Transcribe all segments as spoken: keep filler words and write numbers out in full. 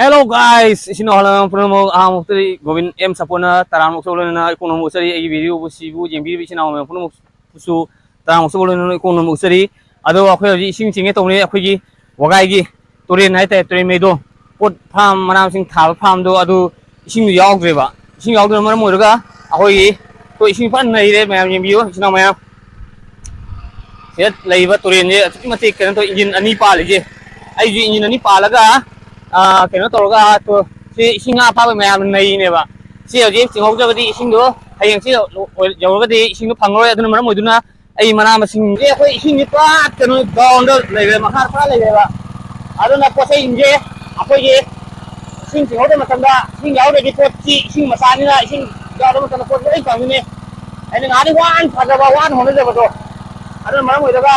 Hello guys, ꯏꯆꯤꯟ ꯏꯅꯥꯎ ꯍꯜꯂꯛꯄ ꯄꯨꯝꯅꯃꯛ ꯑꯍꯥꯟꯕꯃꯛꯇꯗꯤ ꯒꯣꯕꯤꯟ ꯑꯦꯝ ꯁꯄꯣꯔꯠꯅ ꯇꯔꯥꯃꯨꯛ ꯆꯠꯂꯣꯏꯅ ꯏꯀꯣꯛ ꯅꯧꯅ ꯎꯠꯆꯔꯤ꯫ ꯑꯩꯒꯤ ꯚꯤꯗꯤꯑꯣꯕꯨ ꯁꯤꯕꯨ ꯌꯦꯡꯕꯤꯔꯤꯕ ꯏꯆꯤꯟ ꯏꯅꯥꯎ ꯃꯌꯥꯝ ꯄꯨꯝꯅꯃꯛꯄꯨꯁꯨ ꯇꯔꯥꯃꯨꯛ ꯆꯠꯂꯣꯏꯅ ꯏꯀꯣꯛ ꯅꯧꯅ ꯎꯠꯆꯔꯤ꯫ ꯑꯗꯣ ꯑꯩꯈꯣꯏ ꯍꯧꯖꯤꯛ ꯏꯁꯤꯡ ꯆꯤꯡꯒꯦ ꯇꯧꯕꯅꯤ꯫ ꯑꯩꯈꯣꯏꯒꯤ ꯋꯥꯒꯥꯏꯒꯤ ꯇꯨꯔꯦꯟ ꯍꯥꯏꯇꯥꯔꯦ, ꯇꯨꯔꯦꯟ ꯃꯩꯗꯣ, ꯄꯣꯠ ꯐꯥꯝ ꯃꯅꯥ ꯃꯁꯤꯡ ꯊꯥꯕ ꯐꯥꯝꯗꯣ ꯑꯗꯨ ꯏꯁꯤꯡꯗꯣ ꯌꯥꯎꯗ꯭ꯔꯦꯕ꯫ ꯏꯁꯤꯡ ꯌꯥꯎꯗꯕꯅ ꯃꯔꯝ ꯑꯣꯏꯔꯒ ꯑꯩꯈꯣꯏꯒꯤ, ꯑꯩꯈꯣꯏ ꯏꯁꯤꯡ ꯐꯖꯅ ꯅꯩꯔꯦ꯫ ꯃꯌꯥꯝ ꯌꯦꯡꯕꯤꯌꯨ, ꯏꯆꯤꯟ ꯏꯅꯥꯎ ꯃꯌꯥꯝ꯫ ꯁꯤꯗ ꯂꯩꯔꯤꯕ ꯇꯨꯔꯦꯟꯁꯦ ꯑꯁꯨꯛꯀꯤ ꯃꯇꯤꯛ ꯀꯩꯅꯣ ꯇꯧꯋꯤ, ꯏꯟꯖꯤꯟ ꯑꯅꯤ ꯄꯥꯜꯂꯤꯁꯦ꯫ ꯑꯩꯁꯨ ꯏꯟꯖꯤꯟ ꯑꯅꯤ ꯄꯥꯜꯂꯒ, ꯑꯥ, ꯀꯩꯅꯣ ꯇꯧꯔꯒ, ꯇꯨ-, ꯁꯤ ꯏꯁꯤꯡ ꯉꯥ ꯐꯥꯕ ꯃꯌꯥꯝꯅ ꯅꯩꯅꯦꯕ꯫ ꯁꯤ ꯍꯧꯖꯤꯛ ꯆꯤꯡꯍꯧꯗ꯭ꯔꯒꯗꯤ ꯏꯁꯤꯡꯗꯣ ꯍꯌꯦꯡ ꯁꯤ ꯌꯧꯔꯒꯗꯤ ꯏꯁꯤꯡꯗꯣ ꯐꯪꯉꯔꯣꯏ꯫ ꯑꯗꯨꯅ ꯃꯔꯝ ꯑꯣꯏꯗꯨꯅ ꯑꯩ ꯃꯅꯥ ꯃꯁꯤꯡ, ꯑꯦ, ꯑꯩꯈꯣꯏ ꯏꯁꯤꯡꯁꯦ ꯄꯨꯔꯥ ꯀꯩꯅꯣ ꯗꯥꯎꯟꯗ ꯂꯩꯔꯦ, ꯃꯈꯥꯗ ꯄꯨꯔꯥ ꯂꯩꯔꯦꯕ꯫ ꯑꯗꯨꯅ ꯄꯣꯠ ꯆꯩꯁꯤꯡꯁꯦ ꯑꯩꯈꯣꯏꯒꯤ ꯏꯁꯤꯡ ꯆꯤꯡꯍꯧꯗꯕ ꯃꯇꯝꯗ, ꯏꯁꯤꯡ ꯌꯥꯎꯗ꯭ꯔꯗꯤ ꯄꯣꯠꯁꯤ, ꯏꯁꯤꯡ ꯃꯆꯥꯅꯤꯅ ꯏꯁꯤꯡ ꯌꯥꯎꯗꯕ ꯃꯇꯝꯗ ꯄꯣꯠ ꯂꯣꯏ ꯀꯪꯉꯤꯅꯦ꯫ ꯑꯩꯅ ꯉꯍꯥꯟꯗꯩ ꯋꯥꯅ ꯊꯥꯖꯕ, ꯋꯥꯅ ꯍꯣꯠꯅꯖꯕꯗꯣ ꯑꯗꯨꯅ ꯃꯔꯝ ꯑꯣꯏꯔꯒ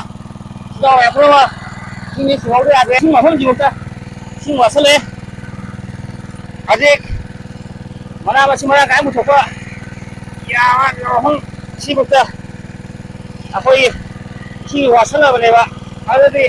ꯏꯁꯤꯡ ꯌꯥꯎꯔꯦ꯫ ꯑꯄꯨꯟꯕ ꯏꯁꯤꯡꯁꯤ ꯆꯤꯡꯍꯧꯗ ꯌꯥꯗ꯭ꯔꯦ꯫ ꯏꯁꯤꯡ ꯃꯐꯝꯁꯤꯐꯥꯎꯗ ꯏꯁꯤꯡ ꯋꯥꯠꯁꯜꯂꯦ꯫ ꯍꯧꯖꯤꯛ ꯃꯅꯥ ꯃꯁꯤꯡ ꯃꯔꯥꯡ ꯀꯥꯏꯅ ꯄꯨꯊꯣꯛꯄ ꯌꯥꯕ ꯃꯐꯝ ꯁꯤꯐꯥꯎꯗ ꯑꯩꯈꯣꯏ ꯏꯁꯤꯡ ꯋꯥꯠꯁꯜꯂꯕꯅꯦꯕ꯫ ꯑꯗꯨꯗꯤ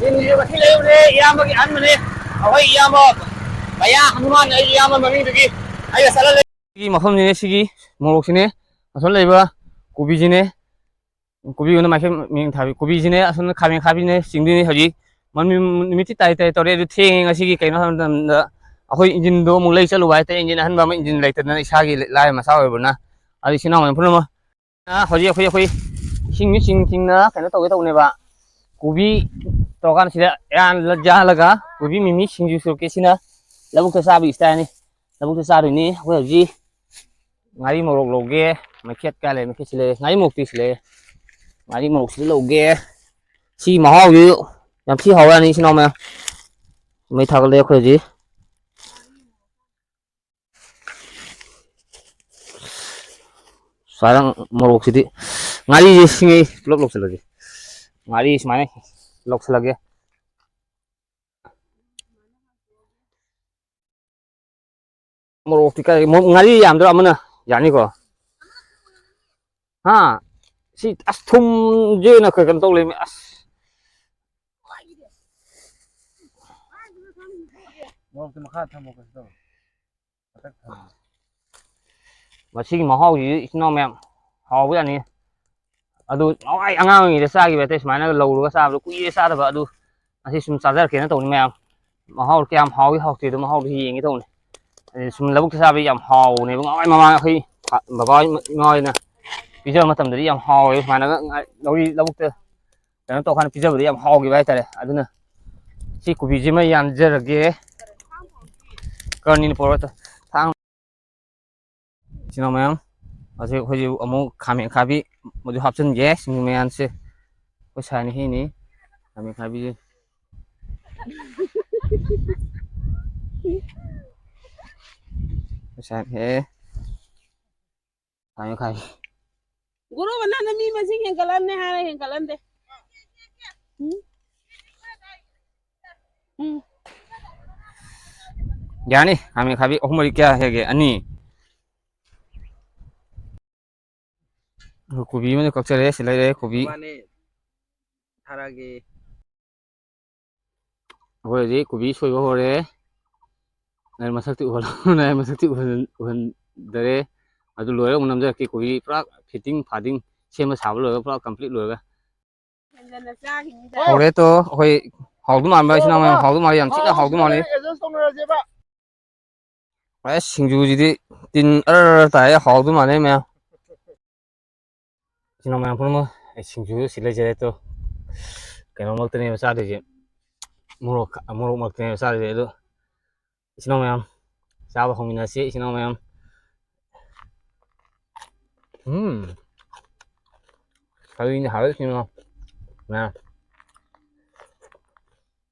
ꯂꯤꯟꯁꯦ ꯃꯊꯤ ꯂꯩꯔꯨꯔꯦ, ꯏꯌꯥꯝꯕꯒꯤ ꯑꯍꯟꯕꯅꯦ꯫ ꯑꯩꯈꯣꯏ ꯏꯌꯥꯝꯕ ꯃꯌꯥ ꯍꯅꯨꯃꯥꯟ, ꯑꯩꯒꯤ ꯏꯌꯥꯝꯕ ꯃꯃꯤꯡꯗꯨꯒꯤ ꯑꯩꯒ ꯆꯠꯂ ꯂꯩ꯫ ꯁꯤꯒꯤ ꯃꯐꯝꯁꯤꯅꯦ, ꯁꯤꯒꯤ ꯃꯣꯔꯣꯛꯁꯤꯅꯦ, ꯑꯁꯣꯝ ꯂꯩꯕ ꯀꯣꯕꯤꯁꯤꯅꯦ, ꯀꯣꯕꯤ ꯑꯣꯏꯅ ꯃꯥꯏꯀꯩ ꯃꯌꯦꯡ ꯊꯥꯕꯤ ꯀꯣꯕꯤꯁꯤꯅꯦ, ꯑꯁꯣꯝꯗ ꯈꯥꯃꯦꯟ ꯑꯈꯥꯕꯤꯅꯦ ꯆꯤꯡꯗꯣꯏꯅꯦ ꯍꯧꯖꯤꯛ꯫ ꯃꯝ-, ꯅꯨꯃꯤꯠꯇꯤ ꯇꯥꯏ ꯇꯥꯏ ꯇꯧꯔꯦ, ꯑꯗꯨ ꯊꯦꯡꯉꯦ ꯉꯁꯤꯒꯤ꯫ ꯀꯩꯅꯣ ꯍꯥꯏꯕ ꯃꯇꯝꯗ ꯑꯩꯈꯣꯏ ꯏꯟꯖꯤꯟꯗꯣ ꯑꯃꯨꯛ ꯂꯩ ꯆꯠꯂꯨꯕ ꯍꯥꯏꯇꯥꯔꯦ, ꯏꯟꯖꯤꯟ ꯑꯍꯟꯕ ꯑꯃ, ꯏꯟꯖꯤꯟ ꯂꯩꯇꯗꯅ ꯏꯁꯥꯒꯤ ꯂꯥꯏꯔ ꯃꯆꯥ ꯑꯣꯏꯕꯅ꯫ ꯑꯗꯨ ꯏꯆꯤꯟ ꯏꯅꯥꯎ ꯃꯌꯥꯝ ꯄꯨꯝꯅꯃꯛ ꯍꯧꯖꯤꯛ ꯑꯩꯈꯣꯏ, ꯑꯩꯈꯣꯏ ꯏꯁꯤꯡꯁꯤ ꯆꯤꯡ ꯆꯤꯡꯅ ꯀꯩꯅꯣ ꯇꯧꯒꯦ ꯇꯧꯕꯅꯦꯕ꯫ ꯀꯣꯕꯤ ꯇꯧꯔꯀꯥꯟꯗ ꯁꯤꯗ ꯌꯥꯜꯂ-, ꯌꯥꯜꯂꯒ ꯀꯣꯕꯤ ꯃꯤꯃꯤ ꯁꯤꯡꯖꯨ ꯁꯨꯔꯛꯀꯦ꯫ ꯁꯤꯅ ꯂꯧꯕꯨꯛꯇ ꯆꯥꯕꯒꯤ ꯏꯁꯇꯥꯏꯜꯅꯤ꯫ ꯂꯧꯕꯨꯛꯇ ꯆꯥꯗꯣꯏꯅꯤ꯫ ꯑꯩꯈꯣꯏ ꯍꯧꯖꯤꯛ ꯉꯥꯔꯤ ꯃꯣꯔꯣꯛ ꯂꯧꯒꯦ꯫ ꯃꯩꯈꯦꯠ ꯀꯥꯏ ꯂꯩ? ꯃꯩꯈꯦꯠ ꯁꯤ ꯂꯩ꯫ ꯉꯥꯔꯤ ꯃꯣꯔꯣꯛꯇꯤ ꯁꯤ ꯂꯩ꯫ ꯉꯥꯔꯤ ꯃꯣꯔꯣꯛꯁꯤꯗ ꯂꯧꯒꯦ꯫ ꯁꯤ ꯃꯍꯥꯎꯁꯤ ꯌꯥꯝ ꯊꯤ ꯍꯥꯎꯋꯦ ꯌꯥꯅꯤ, ꯏꯆꯤꯟ ꯏꯅꯥꯎ ꯃꯌꯥꯝ꯫ ꯃꯩ ꯊꯥꯒꯠꯂꯦ ꯑꯩꯈꯣꯏ ꯍꯧꯖꯤꯛ꯫ ꯁꯨꯃꯥꯏꯅ ꯃꯣꯔꯣꯛꯁꯤꯗꯤ, ꯉꯥꯔꯤꯁꯦ ꯁꯤꯡꯉꯤ ꯄꯨꯂꯞ ꯂꯧꯁꯤꯜꯂꯒꯦ꯫ ꯉꯥꯔꯤ ꯁꯨꯃꯥꯏꯅ ꯂꯧꯁꯤꯜꯂꯒꯦ꯫ ꯃꯣꯔꯣꯛꯇꯤ ꯀꯥꯏ, ꯃꯣꯔꯣꯛ, ꯉꯥꯔꯤ ꯌꯥꯝꯗ꯭ꯔꯣ? ꯑꯃꯅ ꯌꯥꯅꯤꯀꯣ? ꯍꯥ? ꯁꯤ ꯑꯁ ꯊꯨꯝꯁꯦ ꯑꯣꯏꯅ ꯀꯩꯅꯣ ꯇꯧ ꯂꯩꯔꯝꯃꯦ ꯑꯁ꯫ ꯃꯣꯔꯣꯛꯇꯤ ꯃꯈꯥ ꯊꯝꯃꯣ, ꯀꯩꯁꯨ ꯇꯧꯔꯣꯏ꯫ ꯃꯊꯛ ꯊꯝꯃꯣ꯫ ꯃꯁꯤꯒꯤ ꯃꯍꯥꯎꯁꯤꯗꯤ ꯏꯆꯤꯟ ꯏꯅꯥꯎ ꯃꯌꯥꯝ ꯍꯥꯎꯕ ꯌꯥꯅꯤ꯫ ꯑꯗꯨ ꯅꯍꯥꯟꯋꯥꯏ ꯑꯉꯥꯡ ꯑꯣꯏꯔꯤꯉꯩꯗ ꯆꯥꯈꯤꯕ ꯍꯥꯏꯇꯥꯔꯦ, ꯁꯨꯃꯥꯏꯅ ꯂꯧꯔꯒ ꯆꯥꯕꯗꯣ ꯀꯨꯏꯔꯦ ꯆꯥꯗꯕ꯫ ꯑꯗꯨ ꯉꯁꯤ ꯁꯨꯝ ꯆꯥꯖꯔꯛꯀꯦꯅ ꯇꯧꯅꯤ ꯃꯌꯥꯝ꯫ ꯃꯍꯥꯎ ꯀꯌꯥꯝ ꯍꯥꯎꯏ ꯍꯥꯎꯇꯦꯗꯣ ꯃꯍꯥꯎꯗꯣ ꯌꯦꯡꯒꯦ ꯇꯧꯅꯤ꯫ ꯑꯗꯩ ꯁꯨꯝ ꯂꯧꯕꯨꯛꯇ ꯆꯥꯕꯗꯤ ꯌꯥꯝ ꯍꯥꯎꯕꯅꯦꯕ꯫ ꯉꯍꯥꯟꯋꯥꯏ ꯃꯃꯥꯡ ꯑꯩꯈꯣꯏ ꯕꯕꯥ ꯍꯣꯏ ꯏꯃꯥ ꯍꯣꯏꯅ ꯄꯤꯖꯕ ꯃꯇꯝꯗꯗꯤ ꯌꯥꯝ ꯍꯥꯎꯋꯦ꯫ ꯁꯨꯃꯥꯏꯅꯒ ꯉꯥ-, ꯂꯧꯔꯤ ꯂꯧꯕꯨꯛꯇ ꯀꯩꯅꯣ ꯇꯧꯀꯥꯟꯗ ꯄꯤꯖꯕꯗꯤ ꯌꯥꯝ ꯍꯥꯎꯈꯤꯕ ꯍꯥꯏꯇꯥꯔꯦ꯫ ꯑꯗꯨꯅ ꯁꯤ ꯀꯣꯕꯤꯁꯤꯃ ꯌꯥꯟꯖꯔꯒꯦ꯫ ꯀꯔꯅꯤꯅ ꯄꯣꯔꯛꯑꯣ꯫ ꯊꯥꯡ ꯏꯆꯤꯟ ꯏꯅꯥꯎ ꯃꯌꯥꯝ, ꯍꯧꯖꯤꯛ ꯑꯩꯈꯣꯏꯁꯨ ꯑꯃꯨꯛ ꯈꯥꯃꯦꯟ ꯑꯈꯥꯕꯤ ꯃꯗꯨ ꯍꯥꯞꯆꯤꯟꯒꯦ꯫ ꯁꯤꯡꯖꯨ ꯃꯌꯥꯟꯁꯦ ꯑꯩꯈꯣꯏ ꯁꯥꯏꯅ ꯍꯦꯛꯏꯅꯤ꯫ ꯈꯥꯃꯦꯟ ꯑꯈꯥꯕꯤꯁꯦ꯫ ꯑꯩꯈꯣꯏ ꯁꯥꯏꯅ ꯍꯦꯛꯑꯦ꯫ ꯈꯥꯃꯦꯟ ꯑꯈꯥꯕꯤ꯫ ꯒꯨꯔꯨꯕ, ꯅꯪꯅ ꯃꯤ ꯃꯁꯤꯡ ꯍꯦꯟꯒꯠꯂꯝꯅꯦ ꯍꯥꯏꯔ ꯍꯦꯟꯒꯠꯂꯝꯗꯦ꯫ ꯎꯝ? ꯎꯝ꯫ ꯌꯥꯅꯤ, ꯈꯥꯃꯦꯟ ꯑꯈꯥꯕꯤ ꯑꯍꯨꯝ ꯃꯔꯤ ꯀꯌꯥ ꯍꯦꯛꯒꯦ? ꯑꯅꯤ꯫ ꯀꯣꯕꯤ ꯑꯃꯁꯨ ꯀꯛꯆꯔꯦ, ꯁꯤ ꯂꯩꯔꯦ ꯀꯣꯕꯤ꯫ ꯃꯥꯅꯦ, ꯊꯥꯔꯛꯑꯒꯦ꯫ ꯑꯩꯈꯣꯏ ꯍꯧꯖꯤꯛ ꯀꯣꯕꯤ ꯁꯣꯏꯕ ꯍꯧꯔꯦ꯫ ꯑꯩ ꯃꯁꯛꯇꯤ ꯎꯍꯜꯂꯣ-, ꯑꯩ ꯃꯁꯛꯇꯤ ꯎꯍꯟ-, ꯎꯍꯟꯗꯔꯦ꯫ ꯑꯗꯨ ꯂꯣꯏꯔꯒ ꯑꯃꯨꯛ ꯅꯝꯖꯔꯛꯀꯦ꯫ ꯀꯣꯕꯤ ꯄꯨꯔꯥ fitting ꯐꯥꯗꯤꯡ ꯁꯦꯝꯕ ꯁꯥꯕ ꯂꯣꯏꯔꯒ, ꯄꯨꯔꯥ complete ꯂꯣꯏꯔꯒ꯫ ꯍꯦꯟꯖꯟꯅ ꯆꯥꯈꯤꯅꯤꯗ꯫ ꯍꯧꯔꯦ ꯇꯣ, ꯑꯩꯈꯣꯏ ꯍꯥꯎꯗꯧ ꯃꯥꯟꯕ, ꯏꯆꯤꯟ ꯏꯅꯥꯎ ꯃꯌꯥꯝ, ꯍꯥꯎꯗꯧ ꯃꯥꯜꯂꯦ, ꯌꯥꯝ ꯊꯤꯅ ꯍꯥꯎꯗꯧ ꯃꯥꯜꯂꯦ꯫ ꯑꯦꯗꯖꯁ ꯇꯧꯅꯔꯁꯦꯕ꯫ ꯑꯁ, ꯁꯤꯡꯖꯨꯁꯤꯗꯤ ꯇꯤꯟ ꯑꯔ ꯑꯔ ꯇꯥꯏ, ꯍꯥꯎꯗꯧ ꯃꯥꯜꯂꯦ ꯃꯌꯥꯝ꯫ ꯏꯆꯤꯟ ꯏꯅꯥꯎ ꯃꯌꯥꯝ ꯄꯨꯝꯅꯃꯛ, ꯑꯩ ꯁꯤꯡꯖꯨ ꯁꯤ ꯂꯩꯖꯔꯦ ꯇꯣ꯫ ꯀꯩꯅꯣꯃꯛꯇꯅꯦꯕ ꯆꯥꯗꯣꯏꯁꯦ, ꯃꯣꯔꯣꯛ, ꯃꯣꯔꯣꯛ ꯃꯛꯇꯅꯦꯕ ꯆꯥꯗꯣꯏꯁꯦ꯫ ꯑꯗꯣ ꯏꯆꯤꯟ ꯏꯅꯥꯎ ꯃꯌꯥꯝ, ꯆꯥꯕ ꯍꯧꯃꯤꯟꯅꯁꯤ ꯏꯆꯤꯟ ꯏꯅꯥꯎ ꯃꯌꯥꯝ꯫ ꯎꯝ꯫ ꯀꯔꯤꯅ ꯍꯥꯎꯔꯤꯁꯤꯅꯣ? ꯃꯌꯥꯝ꯫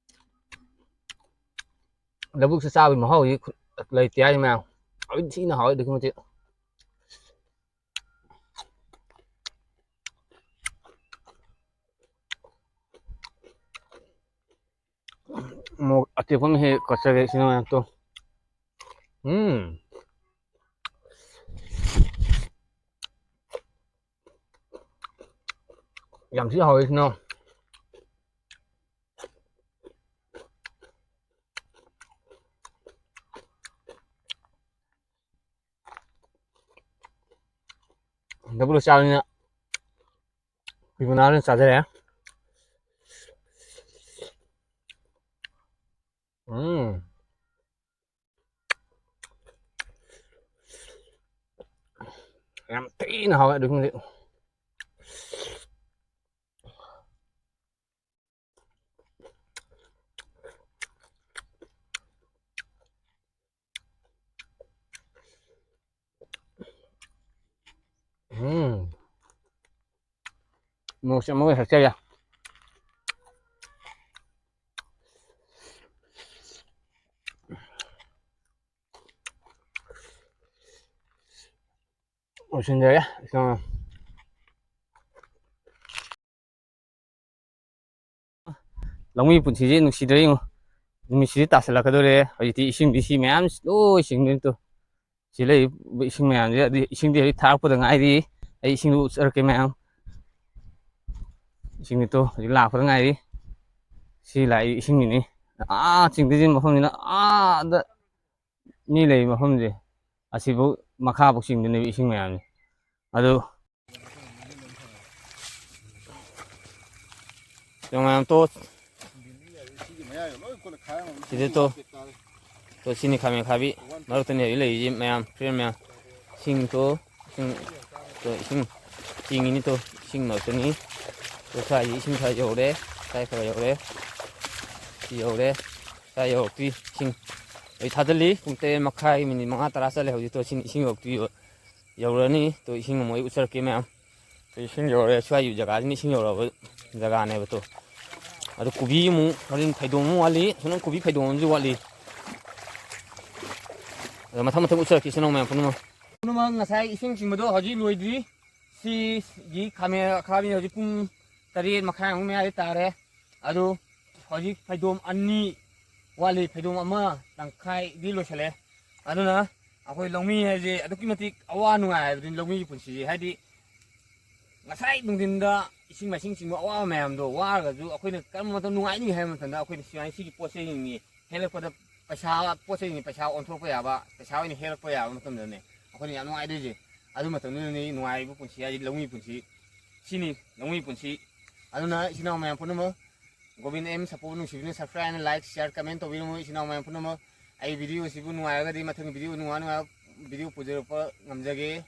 ꯂꯧꯕꯨꯛꯁꯦ ꯆꯥꯕꯒꯤ ꯃꯍꯥꯎꯗꯤ ꯈꯨ-, ꯂꯩꯇꯦ ꯍꯥꯏ ꯃꯌꯥꯝ꯫ ꯍꯥꯎꯗꯤ ꯊꯤꯅ ꯍꯥꯎꯋꯦ ꯑꯗꯨꯛꯀꯤ ꯃꯇꯤꯛ꯫ ꯃꯣꯔꯣꯛ ꯑꯇꯦꯛꯄ ꯑꯃ ꯍꯦꯛ ꯀꯣꯠꯆꯒꯦ ꯏꯆꯤꯟ ꯏꯅꯥꯎ ꯃꯌꯥꯝ ꯇꯨ꯫ ꯎꯝ꯫ ꯌꯥꯝ ꯊꯤ ꯍꯥꯎꯋꯦ ꯏꯆꯤꯟ ꯏꯅꯥꯎ꯫ ꯗꯕꯜ ꯆꯥꯕꯅꯤꯅ ꯀꯨꯏꯃꯅꯥ ꯑꯣꯏꯅ ꯆꯥꯖꯔꯦ꯫ ꯎꯝ꯫ ꯌꯥꯝ ꯊꯤꯅ ꯍꯥꯎꯋꯦ ꯑꯗꯨꯛꯀꯤ ꯃꯇꯤꯛ꯫ ꯎꯝ꯫ ꯃꯣꯔꯣꯛꯁꯦ ꯑꯃꯨꯛ ꯍꯦꯛꯆꯒꯦ꯫ ꯂꯣꯏꯁꯤꯟꯖꯔꯦ꯫ ꯂꯧꯃꯤ ꯄꯨꯟꯁꯤꯁꯦ ꯅꯨꯡꯁꯤꯗ꯭ꯔꯦ ꯌꯦꯡꯉꯣ꯫ ꯅꯨꯃꯤꯠꯁꯤꯗꯤ ꯇꯥꯁꯜꯂꯛꯀꯗꯧꯔꯦ꯫ ꯍꯧꯖꯤꯛꯇꯤ ꯏꯁꯤꯡꯗꯤ ꯁꯤ ꯃꯌꯥꯝ ꯂꯣꯏ ꯆꯤꯡꯗꯣꯏꯅꯤ ꯇꯨ꯫ ꯁꯤ ꯂꯩꯔꯤꯕ ꯏꯁꯤꯡ ꯃꯌꯥꯝꯁꯦ, ꯑꯗꯨ ꯏꯁꯤꯡꯗꯤ ꯍꯧꯖꯤꯛ ꯊꯥꯔꯛꯄꯗ ꯉꯥꯏꯔꯤ꯫ ꯑꯩ ꯏꯁꯤꯡꯗꯨ ꯎꯠꯆꯔꯛꯀꯦ ꯃꯌꯥꯝ꯫ ꯏꯁꯤꯡꯗꯤ ꯇꯨ ꯍꯧꯖꯤꯛ ꯂꯥꯛꯄꯗ ꯉꯥꯏꯔꯤ꯫ ꯁꯤ ꯂꯥꯛꯏ ꯏꯁꯤꯡꯒꯤꯅꯤ꯫ ꯑꯥ ꯆꯤꯡꯗꯣꯏꯁꯤ ꯃꯐꯝꯁꯤꯅ ꯑꯥꯗ ꯃꯤ ꯂꯩꯔꯤꯕ ꯃꯐꯝꯁꯦ ꯑꯁꯤꯕꯨ ꯃꯈꯥꯕꯨꯛ ꯆꯤꯡꯗꯣꯏꯅꯦꯕ ꯏꯁꯤꯡ ꯃꯌꯥꯝꯁꯦ꯫ ꯑꯗꯨ ꯃꯌꯥꯝ ꯇꯣ ꯁꯤꯗ ꯇꯣ꯫ ꯇꯣ ꯁꯤꯅꯤ ꯈꯥꯃꯦꯟ ꯈꯥꯕꯤ꯫ ꯃꯔꯛꯇꯅꯤ ꯍꯧꯖꯤꯛ ꯂꯩꯔꯤꯁꯤ ꯃꯌꯥꯝ, friend ꯃꯌꯥꯝ꯫ ꯏꯁꯤꯡ ꯇꯣ, ꯏꯁꯤꯡ ꯇꯣ, ꯏꯁꯤꯡ ꯆꯤꯡꯉꯤꯅꯤ ꯇꯣ, ꯏꯁꯤꯡ ꯃꯔꯛꯇꯅꯤ꯫ ꯇꯣ ꯁ꯭ꯋꯥꯏꯁꯤ ꯏꯁꯤꯡ ꯈꯔ ꯌꯧꯔꯦ, ꯁ꯭ꯋꯥꯏ ꯈꯔ ꯌꯧꯔꯦ꯫ ꯁꯤ ꯌꯧꯔꯦ꯫ ꯁ꯭ꯋꯥꯏ ꯌꯧꯔꯛꯇ꯭ꯔꯤ ꯏꯁꯤꯡ꯫ ꯑꯩ ꯊꯥꯖꯤꯜꯂꯤ꯫ ꯄꯨꯡ ꯇꯔꯦꯠ ꯃꯈꯥꯏ, minute ꯃꯉꯥ ꯇꯔꯥ ꯆꯠꯂꯦ ꯍꯧꯖꯤꯛ ꯇꯣ ꯁꯤꯅꯤ ꯏꯁꯤꯡ ꯌꯧꯔꯛꯇ꯭ꯔꯤꯕ꯫ ꯌꯧꯔꯛꯑꯅꯤ꯫ ꯇꯣ ꯏꯁꯤꯡ ꯑꯃꯨꯛ ꯑꯩ ꯎꯠꯆꯔꯛꯀꯦ ꯃꯌꯥꯝ꯫ ꯇꯣ ꯏꯁꯤꯡ ꯌꯧꯔꯛꯑꯦ꯫ ꯁ꯭ꯋꯥꯏꯒꯤ ꯖꯒꯥꯁꯤꯅ ꯏꯁꯤꯡ ꯌꯧꯔꯛꯑꯕ ꯖꯒꯥꯅꯦꯕ ꯇꯣ꯫ ꯑꯗꯨ ꯀꯣꯕꯤ ꯑꯃꯨꯛ ꯍꯣꯔꯦꯟ ꯐꯩꯗꯣꯝ ꯑꯃꯨꯛ ꯋꯥꯠꯂꯤ꯫ ꯁꯣꯝꯗ ꯀꯣꯕꯤ ꯐꯩꯗꯣꯝ ꯑꯃꯁꯨ ꯋꯥꯠꯂꯤ꯫ ꯑꯗꯣ ꯃꯊꯪ ꯃꯊꯪ ꯎꯠꯆꯔꯛꯀꯦ ꯏꯆꯤꯟ ꯏꯅꯥꯎ ꯃꯌꯥꯝ ꯄꯨꯝꯅꯃꯛ꯫ ꯄꯨꯝꯅꯃꯛ ꯉꯁꯥꯏ ꯏꯁꯤꯡ ꯆꯤꯡꯕꯗꯣ ꯍꯧꯖꯤꯛ ꯂꯣꯏꯗ꯭ꯔꯤ꯫ ꯁꯤꯒꯤ ꯈꯥꯃꯦꯟ ꯑꯈꯥꯕꯤ ꯍꯧꯖꯤꯛ ꯄꯨꯡ ꯇꯔꯦꯠ ꯃꯈꯥꯏꯃꯨꯛ ꯃꯌꯥꯗꯤ ꯇꯥꯔꯦ꯫ ꯑꯗꯨ ꯍꯧꯖꯤꯛ ꯐꯩꯗꯣꯝ ꯑꯅꯤ ꯋꯥꯠꯂꯤ, ꯐꯩꯗꯣꯝ ꯑꯃ ꯇꯪꯈꯥꯏꯗꯤ ꯂꯣꯏꯁꯤꯜꯂꯦ꯫ ꯑꯗꯨꯅ ꯑꯩꯈꯣꯏ ꯂꯧꯃꯤ ꯍꯥꯏꯁꯦ ꯑꯗꯨꯛꯀꯤ ꯃꯇꯤꯛ ꯑꯋꯥ ꯅꯨꯡꯉꯥꯏ ꯍꯥꯏꯕꯗꯨꯅꯤ ꯂꯧꯃꯤꯒꯤ ꯄꯨꯟꯁꯤꯁꯦ꯫ ꯍꯥꯏꯗꯤ ꯉꯁꯥꯏ ꯅꯨꯡꯊꯤꯟꯗ ꯏꯁꯤꯡ ꯃꯥꯏꯁꯤꯡ ꯆꯤꯡꯕ ꯑꯋꯥꯕ ꯃꯌꯥꯝꯗꯣ ꯋꯥꯔꯒꯁꯨ ꯑꯩꯈꯣꯏꯅ ꯀꯔꯝꯕ ꯃꯇꯝꯗ ꯅꯨꯡꯉꯥꯏꯅꯤ ꯍꯥꯏꯕ ꯃꯇꯝꯗ ꯑꯩꯈꯣꯏꯅ ꯁꯨꯃꯥꯏꯅ ꯁꯤꯒꯤ ꯄꯣꯠ ꯆꯩꯁꯤꯡꯁꯤ ꯍꯦꯜꯂꯛꯄꯗ ꯄꯩꯁꯥ, ꯄꯣꯠ ꯆꯩꯁꯤꯡꯁꯤ ꯄꯩꯁꯥ ꯑꯣꯟꯊꯣꯛꯄ ꯌꯥꯕ, ꯄꯩꯁꯥ ꯑꯣꯏꯅ ꯍꯦꯜꯂꯛꯄ ꯌꯥꯕ ꯃꯇꯝꯗꯅꯦ ꯑꯩꯈꯣꯏꯅ ꯌꯥꯝ ꯅꯨꯡꯉꯥꯏꯗꯣꯏꯁꯦ꯫ ꯑꯗꯨ ꯃꯇꯝꯗꯨꯗꯅꯤ ꯅꯨꯡꯉꯥꯏꯕ ꯄꯨꯟꯁꯤ ꯍꯥꯏꯗꯤ ꯂꯧꯃꯤ ꯄꯨꯟꯁꯤ꯫ ꯁꯤꯅꯤ ꯂꯧꯃꯤ ꯄꯨꯟꯁꯤ꯫ ꯑꯗꯨꯅ ꯏꯆꯤꯟ ꯏꯅꯥꯎ ꯃꯌꯥꯝ ꯄꯨꯝꯅꯃꯛ ꯒꯣꯕꯤꯟ ꯑꯦꯝ ꯁꯞꯄꯣꯔꯠ ꯅꯨꯡꯁꯤꯕꯤꯅ subscribe and like, share, comment ꯇꯧꯕꯤꯔꯝꯃꯨ ꯏꯆꯤꯟ ꯏꯅꯥꯎ ꯃꯌꯥꯝ ꯄꯨꯝꯅꯃꯛ꯫ ꯑꯩ video ꯁꯤꯕꯨ ꯅꯨꯡꯉꯥꯏꯔꯒꯗꯤ ꯃꯊꯪꯒꯤ video ꯅꯨꯡꯉꯥꯏ ꯅꯨꯡꯉꯥꯏꯕ video ꯄꯨꯖꯔꯛꯄ ꯉꯝꯖꯒꯦ꯫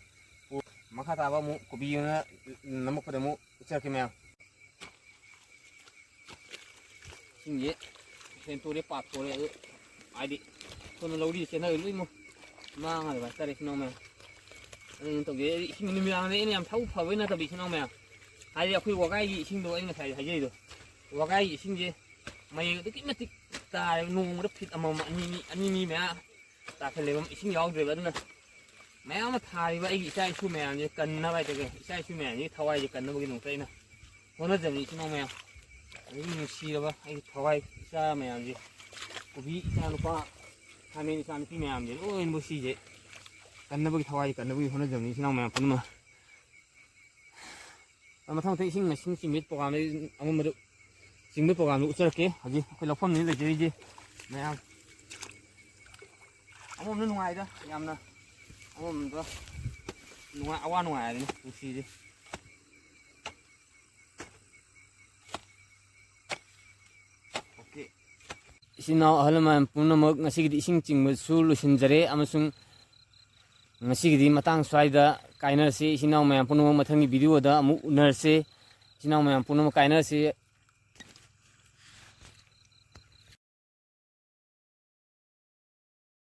ꯃꯈꯥ ꯇꯥꯕ ꯑꯃꯨꯛ ꯀꯣꯕꯤ ꯑꯣꯏꯅ ꯅꯝꯃꯛꯄꯗ ꯑꯃꯨꯛ ꯎꯠꯆꯔꯛꯀꯦ ꯃꯌꯥꯝ꯫ ꯏꯁꯤꯡꯁꯦ ꯍꯦꯟꯇꯣꯔꯦ, ꯄꯥꯊꯣꯔꯦ꯫ ꯑꯗꯨ ꯍꯥꯏꯗꯤ ꯁꯣꯝꯗ ꯂꯧꯔꯤ ꯆꯦꯟꯅꯔꯦ ꯂꯣꯏꯅꯃꯛ ꯃꯥꯡꯉꯦ ꯍꯥꯏꯇꯥꯔꯦ ꯏꯆꯤꯟ ꯏꯅꯥꯎ ꯃꯌꯥꯝ꯫ ꯑꯗꯨꯅ ꯇꯧꯖꯩ꯫ ꯑꯩ ꯏꯁꯤꯡ ꯅꯨꯃꯤꯗꯥꯡꯗ ꯑꯩꯅ ꯌꯥꯝ ꯊꯛꯄ ꯐꯕꯩ ꯅꯠꯇꯕ ꯏꯆꯤꯟ ꯏꯅꯥꯎ ꯃꯌꯥꯝ, ꯍꯥꯏꯗꯤ ꯑꯩꯈꯣꯏ ꯋꯥꯒꯥꯏꯒꯤ ꯏꯁꯤꯡꯗꯣ ꯑꯩ ꯉꯁꯥꯏ ꯍꯥꯏꯖꯩꯗꯣ, ꯋꯥꯒꯥꯏꯒꯤ ꯏꯁꯤꯡꯁꯦ ꯃꯌꯦꯡ ꯑꯗꯨꯛꯀꯤ ꯃꯇꯤꯛ ꯇꯥꯔꯦ꯫ ꯅꯣꯡꯃꯗ ꯐꯤꯠ ꯑꯃꯃꯝ, ꯑꯅꯤ ꯑꯅꯤ, ꯑꯅꯤ ꯑꯅꯤ ꯃꯌꯥ ꯇꯥꯁꯜꯂꯦꯕ, ꯏꯁꯤꯡ ꯌꯥꯎꯗ꯭ꯔꯦꯕ꯫ ꯑꯗꯨꯅ ꯃꯌꯥꯝ ꯑꯃ ꯊꯥꯔꯤꯕ ꯑꯩꯒꯤ ꯏꯆꯥ ꯏꯁꯨ ꯃꯌꯥꯝꯁꯦ ꯀꯟꯅꯕ ꯍꯥꯏꯇꯥꯔꯦ, ꯏꯆꯥ ꯏꯁꯨ ꯃꯌꯥꯝꯁꯤꯒꯤ ꯊꯋꯥꯏꯁꯦ ꯀꯟꯅꯕꯒꯤꯗꯃꯛꯇ ꯑꯩꯅ ꯍꯣꯠꯅꯖꯕꯅꯤ ꯏꯆꯤꯟ ꯏꯅꯥꯎ ꯃꯌꯥꯝ꯫ ꯑꯗꯒꯤ ꯅꯨꯡꯁꯤꯔꯕ ꯑꯩꯒꯤ ꯊꯋꯥꯏ ꯏꯆꯥ ꯃꯌꯥꯝꯁꯦ, ꯀꯣꯕꯤ ꯏꯆꯥ ꯅꯨꯄꯥ, ꯈꯥꯃꯦꯟ ꯏꯆꯥ ꯅꯨꯄꯤ ꯃꯌꯥꯝꯁꯦ ꯂꯣꯏꯅꯃꯛ ꯁꯤꯁꯦ ꯀꯟꯅꯕꯒꯤ, ꯊꯋꯥꯏꯁꯦ ꯀꯟꯅꯕꯒꯤ ꯍꯣꯠꯅꯖꯕꯅꯤ ꯏꯆꯤꯟ ꯏꯅꯥꯎ ꯃꯌꯥꯝ ꯄꯨꯝꯅꯃꯛ꯫ ꯑꯗꯣ ꯃꯊꯪ ꯃꯊꯪ ꯏꯁꯤꯡ ꯃꯥꯏꯁꯤꯡ ꯆꯤꯡꯕꯒꯤ ꯄ꯭ꯔꯣꯒꯥꯝꯗ ꯑꯃꯝꯕꯗꯨ ꯆꯤꯡꯕꯒꯤ ꯄ꯭ꯔꯣꯒꯥꯝꯗꯨ ꯎꯠꯆꯔꯛꯀꯦ꯫ ꯍꯧꯖꯤꯛ ꯑꯩꯈꯣꯏ ꯂꯧꯐꯝꯅꯤ ꯂꯩꯖꯔꯤꯁꯦ ꯃꯌꯥꯝ꯫ ꯑꯃꯔꯣꯝꯗ ꯅꯨꯡꯉꯥꯏꯗ ꯌꯥꯝꯅ, ꯑꯃꯔꯣꯝꯗ ꯅꯨꯡꯉꯥꯏ, ꯑꯋꯥ ꯅꯨꯡꯉꯥꯏ ꯍꯥꯏꯗꯨꯅꯤ ꯄꯨꯟꯁꯤꯁꯦ꯫ Okay꯫ ꯏꯆꯤꯟ ꯏꯅꯥꯎ ꯑꯍꯜ ꯂꯃꯟ ꯄꯨꯝꯅꯃꯛ, ꯉꯁꯤꯒꯤꯗꯤ ꯏꯁꯤꯡ ꯆꯤꯡꯕꯁꯨ ꯂꯣꯏꯁꯤꯟꯖꯔꯦ ꯑꯃꯁꯨꯡ ꯉꯁꯤꯒꯤꯗꯤ ꯃꯇꯥꯡ ꯁ꯭ꯋꯥꯏꯗ ꯀꯥꯏꯅꯔꯁꯤ꯫ ꯏꯆꯤꯟ ꯏꯅꯥꯎ ꯃꯌꯥꯝ ꯄꯨꯝꯅꯃꯛ ꯃꯊꯪꯒꯤ video ꯗ ꯑꯃꯨꯛ ꯎꯅꯔꯁꯤ꯫ ꯏꯆꯤꯟ ꯏꯅꯥꯎ ꯃꯌꯥꯝ ꯄꯨꯝꯅꯃꯛ ꯀꯥꯏꯅꯔꯁꯤ꯫